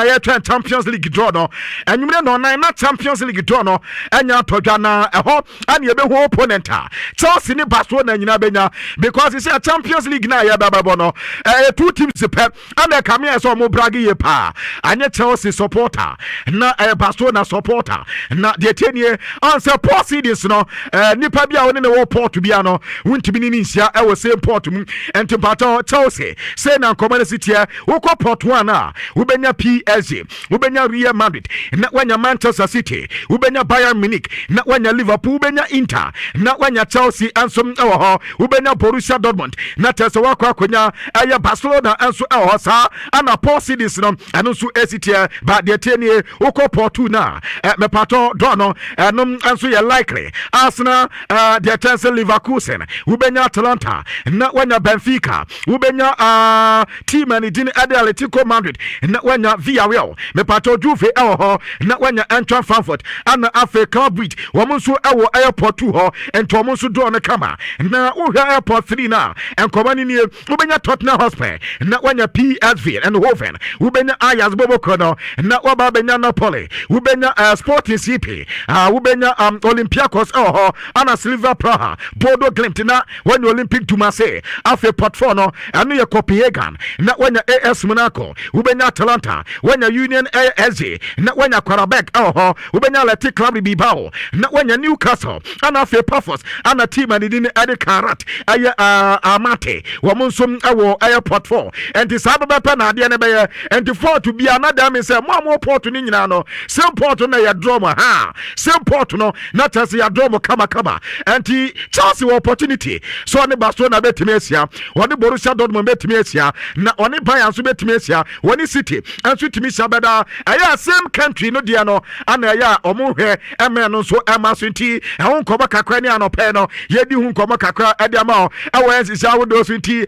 Yɛtwɛn Champions League draw no anwummerɛ nɔnan na Champions League draw no anya atɔ dwa, na ɛhɔ ɛne yɛbɛhu opponent a Chelsea ne Barcelona nyinaa bɛnya, because sɛ Champions League na yɛbɛbɛbɔ no, ɛyɛ two teams pɛ ɛna ɛka meɛ sɛ ɔmo brag yie paa. Anyɛ Chelsea supporter na ɛyɛ Barcelona supporter. Na deɛ tie nie, ɔn pot seedings no, nipa bi a wɔne ne wɔ pot bia no, wontumi ne ne nhyia ɛwɔ same pot mu. Nti mpatɔ Chelsea sɛ na nkɔmɔ no si teɛ, wokɔ pot one a, wobɛnya PSG, wobɛnya Real Madrid, na wanya Manchester City, wobɛnya Bayern Munich, na wanya Liverpool, wobɛnya Inter, na wanya Chelsea nso ɛwɔ hɔ, wobɛnya Borussia Dortmund, na kyerɛ sɛ woakɔ akɔnya ɛyɛ Barcelona nso ɛwɔ hɔ. Saa ana pot seedings no ɛno nso ɛsi teɛ. Ba deɛ tie nie, wokɔ pot two no a, mepatɔ dɔ no, ɛno nso yɛ likely Arsenal, deɛ kyɛn sɛ Leverkusen, wobɛnya Atalanta, na wanya Benfica, wobɛnya team a ne din ɛde Atletico Madrid, na wanya Villarreal, mepatɔ Juve ɛwɔ hɔ, na wanya Eintracht Frankfurt, ana afei Club Brugge. Wɔn nso ɛwɔ ɛyɛ pot two hɔ, nti wɔn nso draw no kama. Na wohwɛ ɛyɛ pot three na nkɔmɔ no nie, wobɛnya Tottenham Hotspur, na wanya PSV Eindhoven, wobɛnya Ajax boboko no, na waba bɛnya Napoli, wobɛnya Sporting CP, wobɛnya Olympiacos ɛwɔ hɔ, ana Slavia Praha, Bodo Glimt, na wanya Olympique de Marseille. Afei pot four no, ɛno yɛ Copenhagen, na wanya AS Monaco, wobɛnya Atalanta, wanya Union SG, na wanya Qarabag ɛwɔ hɔ, wobɛnya Athletic Club Bilbao, na wanya Newcastle, ana afei Pafos, ana team a ne din ɛde Kairat ɛyɛ Almaty. Wɔn nso ɛwɔ ɛyɛ pot four. Ɛnti saa bɛbɛpɛ na adeɛ no bɛyɛ. Ɛnti pot bia na dan mi sɛ mo a mo pot no nyinaa no, same pot no na yɛ draw mo ha, same pot no na kyerɛ sɛ yɛ draw mo kamakama. Ɛnti Chelsea wɔ opportunity so ɔne Barcelona bɛtumi ahyia, ɔne Borussia Dortmund bɛtumi ahyia, na ɔne Bayern nso bɛtumi ahyia, wɔne City nso tumi hyia. Bɛda ɛyɛ same country no deɛ no ana ɛyɛ a ɔmo hwɛ ɛmɛ no nso ɛma so. Nti ɛho nkɔmɔ kakra ne anɔpɛ no yɛdi ho nkɔmɔ kakra ɛde ama wo ɛwɔ yɛn nhyehyɛ ahodoɔ so. Nti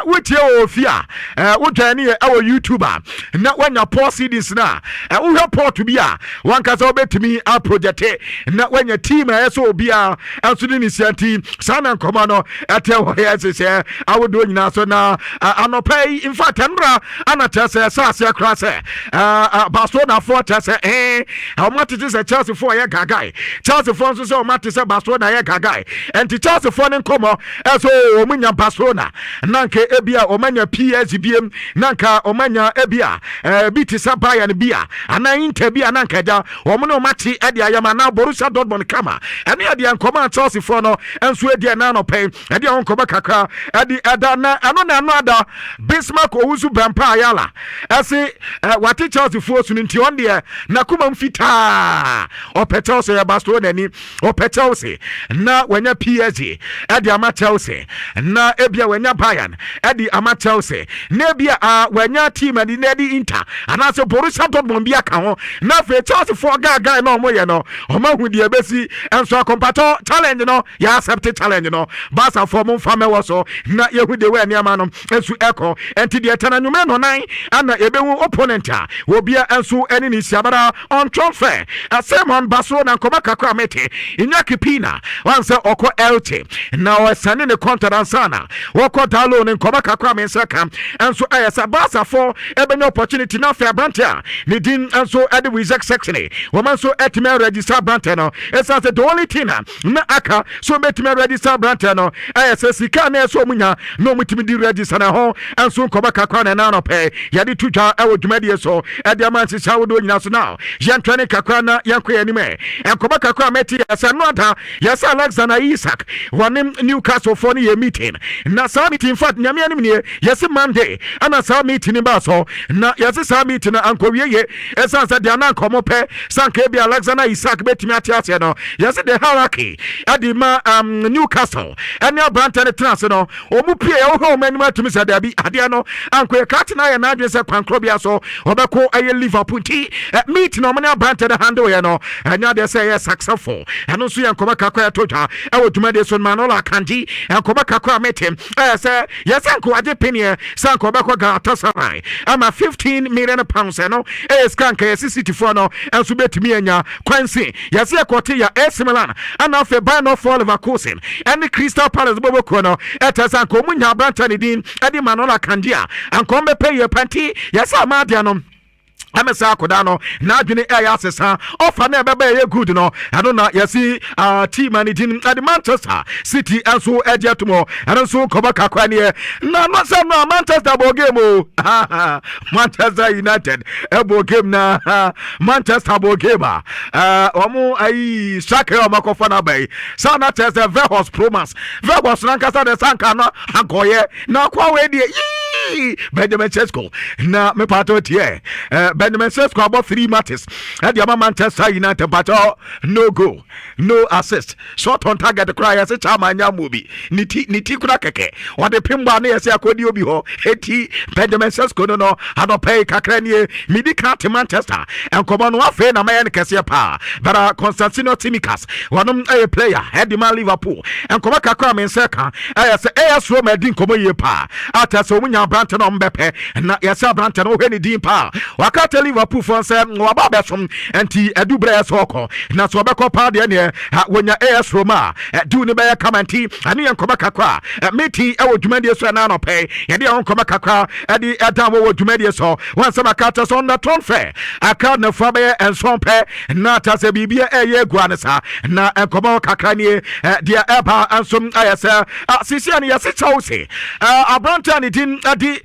wotie wɔ ofie a, wodwan ne yɛ ɛwɔ YouTube a, na woanya pot seedings no a, wohwɛ pot bi a wankasa wobɛtumi aproject na woanya team a ɛyɛ sɛ obiara ɛnso ne ne sia. Nti saa na nkɔmɔ no ɛtɛ wɔ yɛn nhyehyɛ ahodoɔ nyinaa so. Na anɔpɛ yi, in fact ɛnora ana kyerɛ sɛ ɛsɛ aseɛ koraa sɛ Barcelonafoɔ kyerɛ sɛ ɔmo atete sɛ Chelseafoɔ yɛ gagae, Chelseafoɔ nso sɛ ɔmo ate sɛ Barcelona yɛ gagae. Ɛnti Chelseafoɔ ne nkɔmɔ ɛsɛ ɔmo nya Barcelona, na nka ebi a ɔmo anya PSG biem, na nka ɔmo anya ebi a ebi te sɛ Bayern bi a anaa Inter bi a, na nka agya ɔmo ne ɔmo ate ɛde ayɛm anaa Borussia Dortmund kama. Ɛne ɛdeɛ nkɔmɔ a Chelseafoɔ no nso edi ɛna anɔpɛ ɛde ɛho nkɔmɔ kakra ɛde ɛda. Na ɛno na ɛno ada Bismarck Owusu Bɛmpa Ayala ɛse wate Chelsea foɔ so no, nti ɔn deɛ n'akoma mu fitaa, ɔpɛ Chelsea, yɛ Barcelona ni, ɔpɛ Chelsea na wanya PSG ɛde ama Chelsea, na ebia wanya Bayern ɛde ama Chelsea, na ebia wanya team ɛde na ɛde Inter anaasɛ Borussia Dortmund bi aka ho. Na afei Chelsea foɔ gaagaa na ɔmo yɛ no, ɔmo ahu deɛ ebesi nso akɔmpatɔ challenge no, yɛ accept challenge no. Barca foɔ, mo nfa mɛwɔ so na yɛhu de wɔ nneɛma no nso ɛkɔ. Nti deɛ tɛnɛ nwumɛ no nan ana yɛbɛhu opponent a obia nso ɛne ne siabara on transfer asɛm on Barcelona. Nkɔmɔ kakra mete, Iñaki Pina wansɛ ɔkɔ Elche na ɔsane ne contract ansana wɔkɔ dalo ne. Nkɔmɔ kakra me nsa ka nso ɛyɛ sɛ Barcafoɔ ɛbɛnya opportunity na afei aberante a ne din nso ɛde Wojciech Szczesny, wɔn nso ɛtumi register aberante no, ɛsiane sɛ the only thing a na aka so wɔbɛtumi register aberante no ɛyɛ sɛ sika na ɛsɛ ɔmo nya na ɔmo tumi di register na ho nso. Nkɔmɔ kakra na ɛna anɔpɛ yɛde to dwa ɛwɔ dwumadie so ɛde ama nhyehyɛ ahodoɔ nyinaa so. Now yɛntwɛ ne kakra na yɛnkɔ yɛn anim. Ɛ nkɔmɔ kakra mɛte yɛ sɛ no ada yɛsɛ Alexander Isak wɔne Newcastle foɔ no yɛ meeting, na saa meeting, in fact, Nyame anim nie, yɛse Monday ɛna saa meeting ba so, na yɛse saa meeting no ankɔwie ye, ɛsiane sɛ deɛ na nkɔmɔ pɛ sanka ebi Alexander Isak bɛtumi ate aseɛ no, yɛse the hierarchy ɛde ma Newcastle ɛne aberantɛ no tena ase no, ɔmu pie ɛwohɛ ɔmo anim atumi sɛ daabi, adeɛ no ankɔyɛ krate no ayɛ n'adwene sɛ kwankorɔ bia so ɔbɛkɔ ɛyɛ Liverpool. Nti meet na ɔmo ne aberantɛ no handle yɛ no, ɛnyɛ adeɛ sɛ ɛyɛ successful. Ɛno nso yɛ nkɔmɔ kakra ɛto dwa ɛwɔ dwumadie so. Manuel Akanji, nkɔmɔ kakra mete ɛyɛ sɛ yɛsɛ nkɔwagye peneɛ sɛ nka ɔbɛkɔ Galatasaray ama £15 million. Ɛno ɛyɛ sika nka yɛsi Cityfoɔ no ɛnso bɛtumi anya kwansi. Yɛsɛ yɛkɔte yɛ AC Milan ɛna afei Bayer 04 Leverkusen ɛne Crystal Palace bɔbɔkuo no ɛtɛ sɛ anka ɔmu nya aberantɛ ne din ɛde Manuel Akanji a, anka ɔmbɛpɛ yɛ panti. Yɛsɛ ama adeɛ no. Ɛmɛ sɛ akɔda no n'adwene ɛyɛ asesa ɔfa na ɛbɛbɛ ɛyɛ good no. Ɛno na yɛsi team a ne din ɛde Manchester City nso ɛgye atum hɔ. Ɛno nso nkɔmɔ kakra neɛ na no sɛ no a Manchester bɔ game o, Manchester United ɛbɔ game, na Manchester bɔ game a wɔn ayi striker a wɔn akɔfa n'aba yi saa na kyerɛ sɛ Weghorst Promas Weghorst nankasa de sanka no ankɔyɛ na akɔ awɔ deɛ yii Benjamin Sesko na mepatɔ tiɛ. Benjamin Sesko abɔ three matches ɛde ama Manchester United, patɔ no goal, no assist, shot on target koraa yɛsɛ kyama anya mu bi ne ti ne ti kora kɛkɛ ɔde pimbɔ a ne yɛsɛ akɔdi obi hɔ. Eti Benjamin Sesko no anɔpɛ yi kakra nie medi ka te Manchester nkɔmɔ no. Afei na mɛyɛ no kɛseɛ paa bara Constantino Tsimikas, wɔnom ɛyɛ player ɛde ma Liverpool. Nkɔmɔ kakra a me nsa ka ɛyɛ sɛ AS Roma adi nkɔmɔ yie paa ata sɛ wɔn nya aberante no ɔmbɛpɛ na yɛsɛ aberante no, wohwɛ ne din paa, waka kyerɛ Liverpool foɔ sɛ waba abɛsom nti ɛdu berɛ yɛ sɛ ɔkɔ na sɛ ɔbɛkɔ paa deɛ neɛ wɔnya AS Roma a deal no bɛyɛ kama. Nti ɛne yɛ nkɔmɔ kakra a meti ɛwɔ dwumadie so. Ɛna anɔpɛ yɛde ɛho nkɔmɔ kakra ɛde ɛdan wɔ dwumadie so. Wɔn nsɛm aka kyerɛ sɛ ɔnna transfer aka nafa bɛyɛ 7 pɛ na ta sɛ biribi ɛyɛ egua ne saa na nkɔmɔ kakra nie. Deɛ ɛba nso ɛyɛ sɛ sisi a no yɛsi Chelsea aberante a ne din ɛdi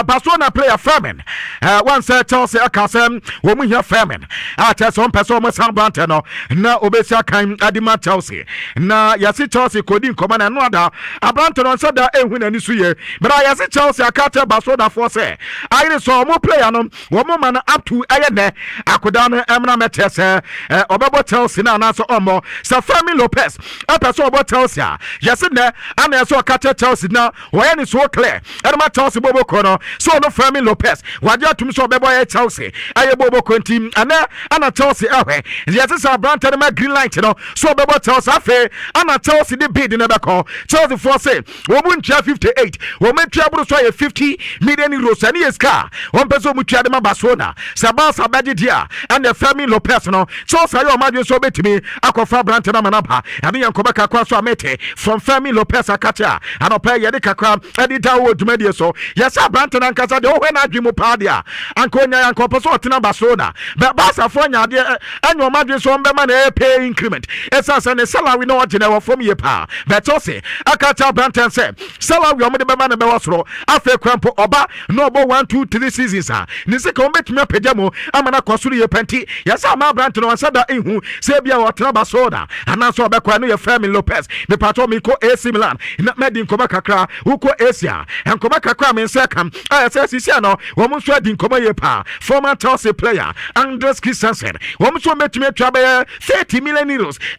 Barcelona player Fermin. Wɔn sɛ Chelsea ɛka sɛ wɔn mu hia Fermin a kyerɛ sɛ wɔn pɛ sɛ wɔn san aberante no na obesi akan ɛde ma Chelsea, na yɛsi Chelsea kɔdi nkɔmɔ na ɛno ada aberante no nsa da ehu n'ani so yie bɛrɛ a yɛsi Chelsea aka kyerɛ Barcelona foɔ sɛ ayere sɛ wɔn player no wɔn ma no up to ɛyɛ nɛ akoda no ɛmuna mɛkyerɛ sɛ ɔbɛbɔ Chelsea no anaasɛ ɔmmɔ. Sɛ Fermin Lopez ɛpɛ sɛ ɔbɔ Chelsea a, yɛsi nɛ ana ɛsɛ ɔka kyerɛ Chelsea na wɔyɛ ne so clear ɛno ma Chelsea bɔbɔ kɔ no so ɔno Fermin Lopez wagye atum sɛ ɔbɛbɔ ɛyɛ Chelsea ɛyɛ bɔbɔ kɔ. Nti ɛnɛ ana Chelsea ɛhwɛ yɛsi sɛ aberante no ma green light no so ɔbɛbɔ Chelsea. Afei ana Chelsea de bid no bɛkɔ. Chelsea foɔ se wɔn mu ntua 58, wɔn atua boro so ayɛ €50 million. Ɛne yɛ sika a wɔn pɛ sɛ wɔn tua de ma Barcelona. Sɛ Barca bɛgye deɛ a, ɛna Fermin Lopez no Chelsea ayɛ wɔn adwene sɛ wɔbɛtumi akɔfa aberante no ama no aba. Ɛne yɛn nkɔmɔ kakra so a mete from Fermin Lopez akate a anɔpɛ yɛde kakra ɛde da wɔ dwumadie so. Yɛsɛ aberante no ankasa deɛ ɔhwɛ n'adwene mu paa deɛ a anka onya anka ɔpɛ sɛ ɔtena Barcelona bɛ Barcafoɔ nya adeɛ ɛnyɛ wɔn adwene sɛ wɔn bɛma no ɛyɛ pay increment ɛsiane sɛ ne salary na ɔgye no ɛwɔ fam yie paa. Bɛ Chelsea aka kyerɛ aberante sɛ salary a wɔde bɛma no bɛwɔ soro. Afei kora mpo ɔba na ɔbɔ 1, 2, 3 seasons a ne sika wɔn bɛtumi apagya mu ama no akɔ soro yie pɛnti. Yɛsɛ ama aberante no ɔnsa da nhu sɛ ebia ɔtena Barcelona anaasɛ ɔbɛkɔ. Ɛno yɛ Fermin Lopez. Mepatɔ mekɔ AC Milan na madi nkɔmɔ kakra. Wokɔ AC a, nkɔmɔ kakra me nsa ka ɛyɛ sɛ sisia no wɔn nso adi nkɔmɔ yie paa. Former Chelsea player Andreas Christensen, wɔn nso bɛtumi atwa bɛyɛ €30 million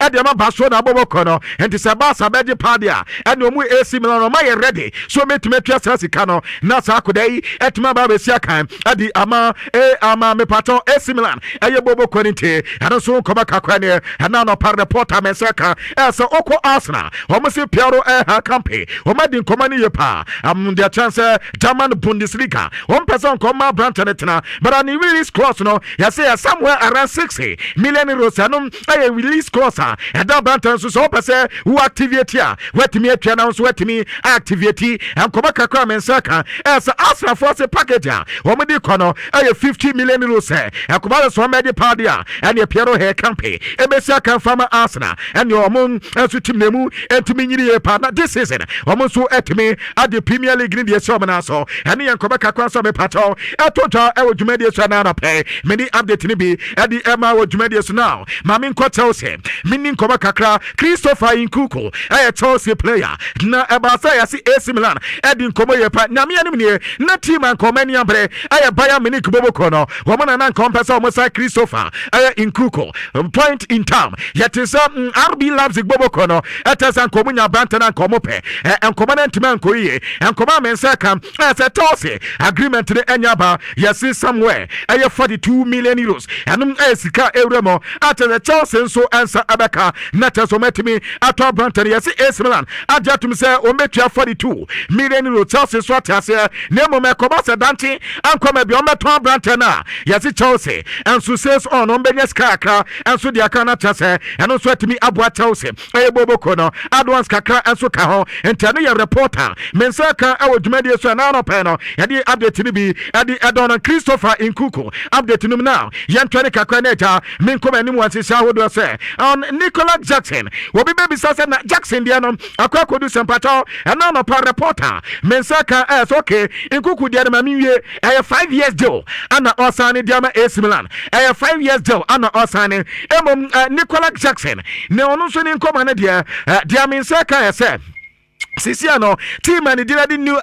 ɛde ama Barcelona abɔbɔ kɔ no. Nti sɛ Barca bɛgye paa deɛ a, ɛne ɔmu AC Milan ɔma yɛ ready so ɔmɛtumi atua saa sika no na saa akoda yi ɛtumi aba abɛsi akan ɛde ama ama mepatɔ AC Milan ɛyɛ bɔbɔ kɔ no. Nti ɛno nso nkɔmɔ kakra neɛ ɛna anɔpa reporter me nsa ka ɛsɛ ɔkɔ Arsenal, wɔn se Piero Hincapie wɔn adi nkɔmɔ no yie paa. Deɛ kyɛn sɛ German Bundesliga wɔn pɛ sɛ nkɔmɔ aberante no tena, but ne release clause no yɛsɛ yɛ somewhere around €60 million. Ɛno ɛyɛ release clause a ɛda aberante nso sɛ wɔpɛ sɛ wo activate a watumi atua na nso watumi activate. Nkɔmɔ kakra me nsa ka ɛsɛ Arsenalfoɔ se package a wɔn de kɔ no ɛyɛ €50 million. Sɛ ɛkɔba sɛ sɛ wɔn bɛgye paade a, ɛne Piero Hincapie ɛbɛsi aka fama Arsenal ɛne wɔn nso team na mu ntumi nyini yie paa na this season wɔn nso ɛtumi ade Premier League ne deɛ ɛsɛ wɔn nan so. Ɛne yɛn nkɔmɔ kakra nso mepatɔ ɛto dwa ɛwɔ dwumadie so. Ɛna anɔpɛ mene update no bi ɛde ɛma wɔ dwumadie so. Now maame nkɔ Chelsea, mene nkɔmɔ kakra. Christopher Nkunku ɛyɛ Chelsea player na ɛbaa sɛ yɛse AC Milan ɛde nkɔmɔ yie pa. Nyame anim nie na team a nkɔmɔ ani abere ɛyɛ Bayern Munich boboko no. Wɔn na nkɔm pɛ sɛ wɔn san Christopher ɛyɛ Nkunku. Point in time yɛte sɛ RB Leipzig boboko no ɛtɛ sɛ nkɔmɔ nya aberante na nkɔmɔ pɛ nkɔmɔ no ntumi ankɔ yie. Nkɔmɔ a me nsa ka ɛyɛ sɛ Chelsea agreement no ɛnya aba, yɛse somewhere ɛyɛ €42 million. Ɛnom ɛyɛ sika ewura mu akyɛ sɛ Chelsea nso ɛnsa ɛbɛka na kyerɛ sɛ wɔatumi atɔ aberante no. Yɛse AC Milan agye atum sɛ wɔbɛtua €42 million. Chelsea nso ate aseɛ, na mmom ɛkɔba sɛ dankye ankɔma bi wɔbɛtɔn aberante no a, yɛse Chelsea nso sales on wɔbɛnya sika kakra nso de aka no akyerɛ sɛ ɛno nso atumi aboa Chelsea ɛyɛ boboko no advance kakra nso ka ho. Nti ɛno yɛ reporter me nsa ka ɛwɔ dwumadie. dwumadie so. Ɛna anɔpɛ no yɛde update no bi ɛde ɛdɔn no. Christopher Nkunku update no mu now, yɛntwɛ ne kakra no agya menkɔm anim wɔ nhyehyɛ ahodoɔ sɛ on Nicolas Jackson. Obi bɛbisa sɛ na Jackson deɛ no akɔ akɔdu sɛ mpatɔ. Ɛna anɔpa reporter me nsa ka ɛyɛ sɛ okay, Nkunku deɛ no ma menwie. Ɛyɛ 5 years deal ana ɔsan ne deɛ ama AC Milan. Ɛyɛ 5 years deal ana ɔsan ne. Mmom Nicolas Jackson ne ɔno nso ne nkɔma no deɛ, deɛ me nsa ka yɛ sɛ sisia no team a ne din de new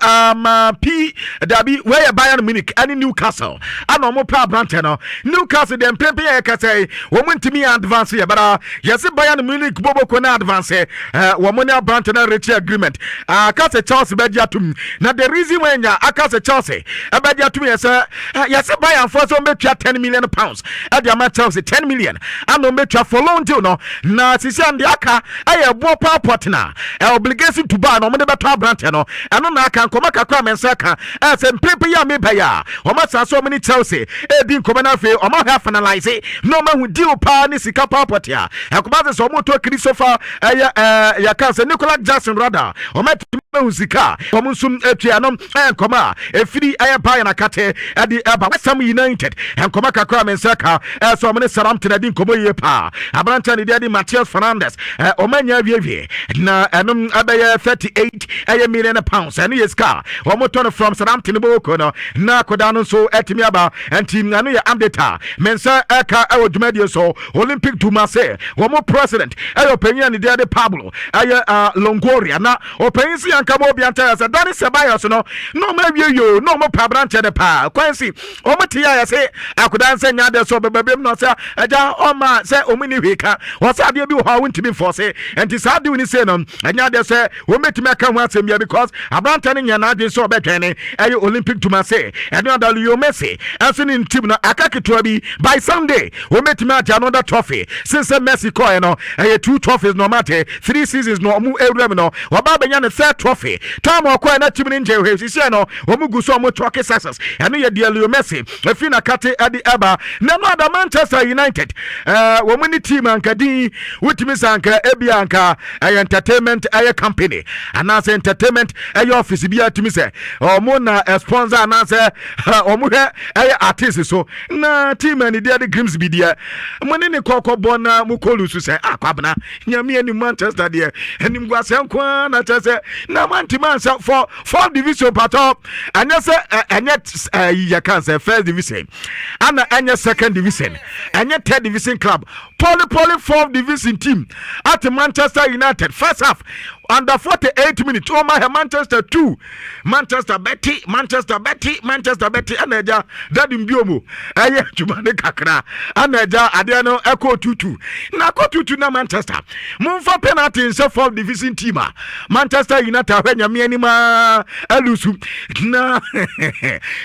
p dabi wɔyɛ Bayern Munich ɛne Newcastle ana ɔmo pɛ aberantɛ no. Newcastle deɛ, mpempen yɛ kɛsɛ yi wɔn ntumi yɛ advance yɛ bara. Yɛsi Bayern Munich boboko ne advance wɔn ne aberantɛ no reach agreement. Aka sɛ Chelsea bɛgye atum, na the reason why nya aka sɛ Chelsea ɛbɛgye atum yɛ sɛ yɛsi Bayern fo sɛ wɔn bɛtua £10 million ɛde ama Chelsea. 10 million ana wɔn bɛtua for loan deal no. Na sisia deɛ aka ɛyɛ ɛboɔ paapɔt na obligation to buy na ɔmo de bɛtɔ aberantɛ no. Ɛno na aka. Nkɔmɔ kakra a mɛnsa ka ɛsɛ mpempe yi a meba yi a ɔmo asa so ɔmo ne Chelsea ɛdi nkɔmɔ no. Afei ɔmo ahwɛ afinalize na ɔmo ahu deal paa ne sika paa pɔte a ɛkɔba sɛ ɔmo tɔ Christopher ɛyɛ yɛka sɛ Nicolas Jackson rather, ɔmo atumi ahu sika ɔmo nso atua no. Ɛyɛ nkɔmɔ a ɛfiri ɛyɛ Bayern akate ɛde ɛba. West Ham United, nkɔmɔ kakra a mɛnsa ka ɛsɛ ɔmo ne Southampton ɛdi nkɔmɔ yie paa. Aberantɛ ne deɛ de Matheus Fernandes, ɔmo anya awiewie na ɛnom ɛbɛyɛ 38 ɛyɛ million pounds. Ɛno yɛ sika wɔn tɔ no from Southampton bɔɔko no na akɔda no nso ɛtumi aba. Nti ɛno yɛ update a me nsa ɛka ɛwɔ dwumadie so. Olympique de Marseille wɔn president ɛyɛ ɔpanyin a ne deɛ de Pablo ɛyɛ Longoria, na ɔpanyin si yanka ma obi anta yɛ sɛ Dani Ceballos no na ɔmo awie yo na ɔmo pa aberanteɛ no paa kwan si ɔmo te yɛ sɛ akɔda nsɛ nya adeɛ so ɔbɛba bi mu na ɔsɛ ɛgya ɔma sɛ ɔmo ni hwee ka. Wɔsɛ adeɛ bi wɔ hɔ a wontumi nfɔse, nti saa adeɛ ni se no ɛnya adeɛ sɛ wɔn bɛtumi aka ho asɛm bia because aberante no nyɛ n'adwene sɛ ɔbɛtwɛn ne ɛyɛ Olympique de Marseille. Ɛne ɔda Leo Messi ɛnso ne team no aka ketewa bi, by Sunday wɔn bɛtumi agye another trophy. Since sɛ Messi kɔɛ no, ɛyɛ two trophies na ɔmo ate. Three seasons na ɔmo ewura mu no, ɔba abɛnya ne third trophy. Time ɔkɔɛ na team no nkyɛn hwɛ sisi no, wɔn gu so ɔmo tɔke success. Ɛno yɛ deɛ Leo Messi efi na kate ɛde ɛba. Na ɛno ada Manchester United, wɔn ne team ankadin wotumi sɛ anka ebi anka ɛyɛ entertainment ɛyɛ company anaasɛ entertainment ɛyɛ office bi atumi sɛ ɔmo na sponsor anaasɛ ɔmo hwɛ ɛyɛ artist so. Na team ani deɛ de Grimsby deɛ, mo ne ne kɔkɔ bɔ na mo kɔ lose sɛ akwabena Nyame anim. Manchester deɛ, animguasɛ nko ara na kyerɛ sɛ na mantimi ansa for fourth division patɔ. Ɛnyɛ sɛ ɛnyɛ yɛka sɛ first division ana ɛnyɛ second division, ɛnyɛ third division club, poly poly fourth division team at Manchester United. First half, under 48 minutes, ɔma hɛ Manchester 2, Manchester bɛti, Manchester bɛti, Manchester bɛti. Ɛna agya dadi mbiomo ɛyɛ adwuma ne kakra ɛna agya adeɛ no ɛkɔ 2-2 na akɔ 2-2 na Manchester momfa penalty nhyɛ fourth division team a Manchester United ahwɛ Nyame anim a ɛlose. Na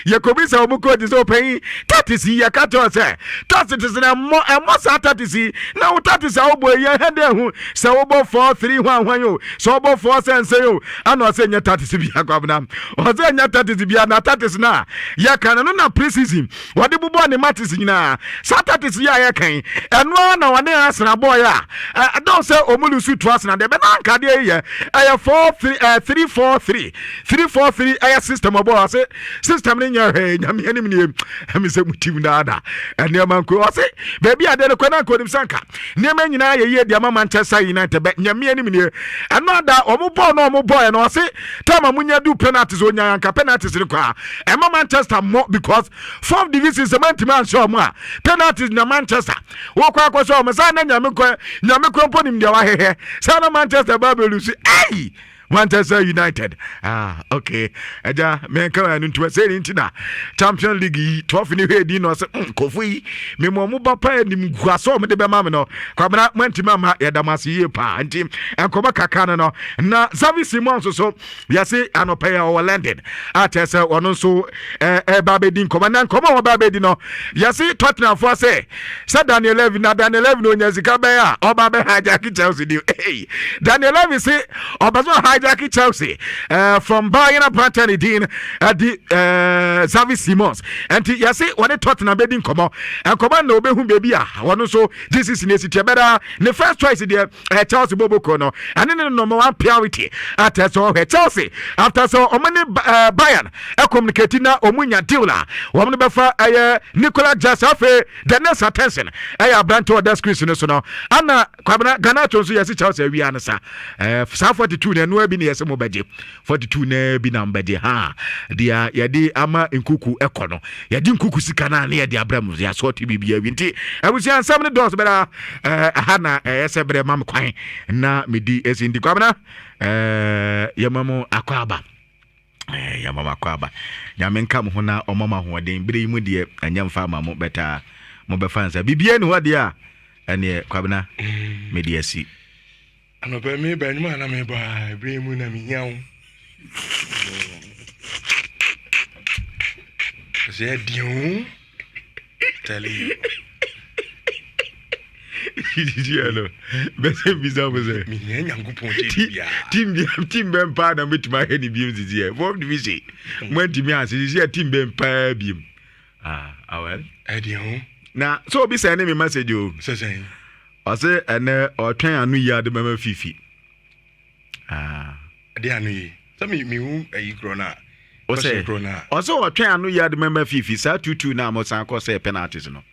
yɛkɔbi sɛ ɔmo coach sɛ ɔpanyin, tactics yi yɛka kyerɛ sɛ tactics na ɛmmɔ ɛmmɔ saa tactics yi na wo tactics a wobɔ yi yɛhɛ dɛ ho sɛ wobɔ 4-3 hwan hwan o, sɛ wobɔ 4 sɛnsɛn o. Ana ɔsɛ nyɛ tactics bi akwabena, ɔsɛ nyɛ tactics bi na tactics na yɛka no na pre-season wɔde bobɔ ne matches nyinaa. Saa tactics yi a yɛkan ɛno ara na wɔne Arsenal bɔɔyɛ a ɛdɔn sɛ ɔmo lose to Arsenal deɛ bɛna nkadeɛ yi yɛ ɛyɛ 4-3 3-4-3, 3-4-3 ɛyɛ system ɔbɔ. Ɔsɛ system ne nyɛ hwee. Nyame anim nie, ɛmi sɛ mu team daada nneɛma nko. Ɔsɛ baabi adeɛ no kɔ na nkonim sanka nneɛma nyinaa yɛ yie de ama Manchester United bɛ. Nyame anim nie, ɛno ada ɔmo bɔɔl na ɔmo bɔɔl no, ɔsɛ time a munya du penalties, onya anka penalties no kɔ a ɛma Manchester mmɔ because fourth division sɛ mantimi anhyɛ ɔmo a penalties na Manchester wɔkɔ akɔhyɛ ɔmo saa na Nyame kɔ, Nyame kɔ mpo nim deɛ wahwehwɛ saa na Manchester ba bɛlose. Ɛyi Manchester United, ah okay, ɛgya mɛnka wɔn ano ntoma sɛ ɛni nti na Champion League yi trophy ne hwɛ edi na ɔsɛ nkɔfo yi mɛmu ɔmo ba pa anim guasɔ ɔmo de bɛma mi no. Kwabena mɛntumi ama yɛda mo ase yie paa. Nti nkɔmɔ kakra no na Xavi Simons nso yɛse anɔpɛ yɛ ɔwɔ London a kyerɛ sɛ ɔno nso ɛba abɛdi nkɔmɔ. Na nkɔmɔ a ɔba abɛdi no, yɛse Tottenham foɔ sɛ Daniel Levy, na Daniel Levy na onya sika bɛyɛ a ɔba bɛ hijack Chelsea di. Hey, Daniel Levy se ɔbɛ so. hijack Chelsea from Bayern aberantɛ ne din ɛde Xavi Simons. Ɛnti yɛse wɔne Tottenham bɛdi nkɔmmɔ nkɔmmɔ na wɔbɛhu baabi a wɔno nso GCC ne esi tiɛ bɛda. Ne first choice deɛ, ɛyɛ Chelsea boboko no, ɛne ne number one priority atɛ sɛ ɔhwɛ Chelsea after sɛ ɔmo ne Bayern ɛcommunicate na ɔmo nya deal a wɔn no bɛfa ɛyɛ Nicolas Jackson. Afei the next attention ɛyɛ aberante ɔda screen no so no, ana Kwabena Garnacho nso yɛsi Chelsea awia no sa saa 42 na ɛnoa bi na yɛsɛ mo bɛgye 42 na bi na mbɛgye ha deɛ yɛde ama Nkuku ɛkɔ no, yɛde Nkuku sika no a ne yɛde abrɛ mu, yɛasɔɔte biribi awi. Nti abusua, nsɛm no dɔɔso bɛda ɛha na ɛyɛ sɛ berɛ ma me kwan na medi ɛsi. Nti Kwabena, yɛma mo akɔ aba, yɛma mo akɔ aba. Nyame nka mo ho na ɔma mo ahoɔden berɛ yi mu deɛ ɛnyɛ mfa ama mo bɛtaa mobɛfa nsa biribiaa ni hɔ deɛ a ɛneɛ Kwabena mede asi. Anɔpɛ meba nnwuma a na mebɔ a ɛberɛ mu na mehia wo sɛ ɛdeɛ o tell you. Sisiɛ no bɛsɛ bisa mo sɛ mehia Nyankopɔn kyɛ biaa. Team bɛn paa na mɛtumi ahwɛ ne biom sisiɛ fourth division moantumi anse sisiɛ team bɛn paa biom? Ah, awel. Ɛdeɛ ho. Na sɛ obi sɛ ne me message o. Sɛ sɛn? Ɔse ɛnɛ ɔtwɛn ano yi ade bɛma Fifi. Ah. Ɛdeɛ ano yi sɛ mehu ayi korɔ no a. Ɔsɛ question korɔ no a. Ɔsɛ ɔtwɛn ano yi ade bɛma Fifi saa tutu na mo san kɔ sɛ penalties no.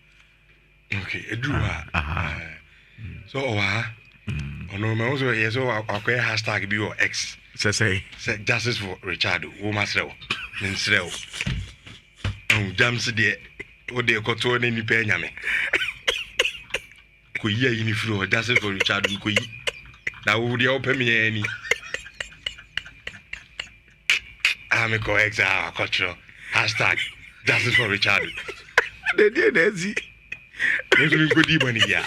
Ok, ɛduru hɔ a so ɔwɔ ha ɔno mahu sɛ yɛ sɛ wakɔyɛ hashtag bi wɔ X. Sɛ sɛ sɛ justice for Richard. Wo masrɛ wo, mensrɛ wo ahu gyams deɛ wode kɔtoɔ ne nnipa anyame kɔyi ayi ne firi hɔ. Justice for Richard nkɔyi na wo deɛ wopɛ me ani a mekɔ X a wakɔtwerɛ #JusticeForRichard. Dedeɛ na asi. Me nso menkɔdii bɔne biaa.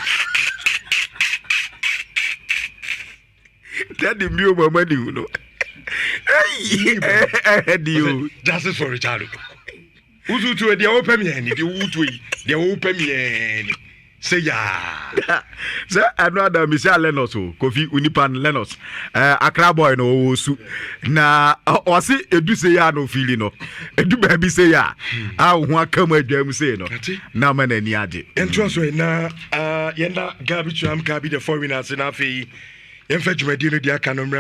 Dade mbio ma mani hu no ɛdi o. Justice for Richard. Wotutu deɛ wopɛ me ani deɛ wotuo yi deɛ wopɛ me ani sɛ yaa. Sɛ ɛno ada misia Lenus o, Kofi onipa no Lenus Akra boy no ɔwɔ su na ɔse edu se yɛ a na ofili no edu baabi se yɛ a wo ho aka mu adwa mu sei no na ama n'ani agye. Yɛntoa so na yɛnda Gabi Tuam Gabi the foreigner ase na afei yɛmfa dwumadie no deɛ aka no mmerɛ.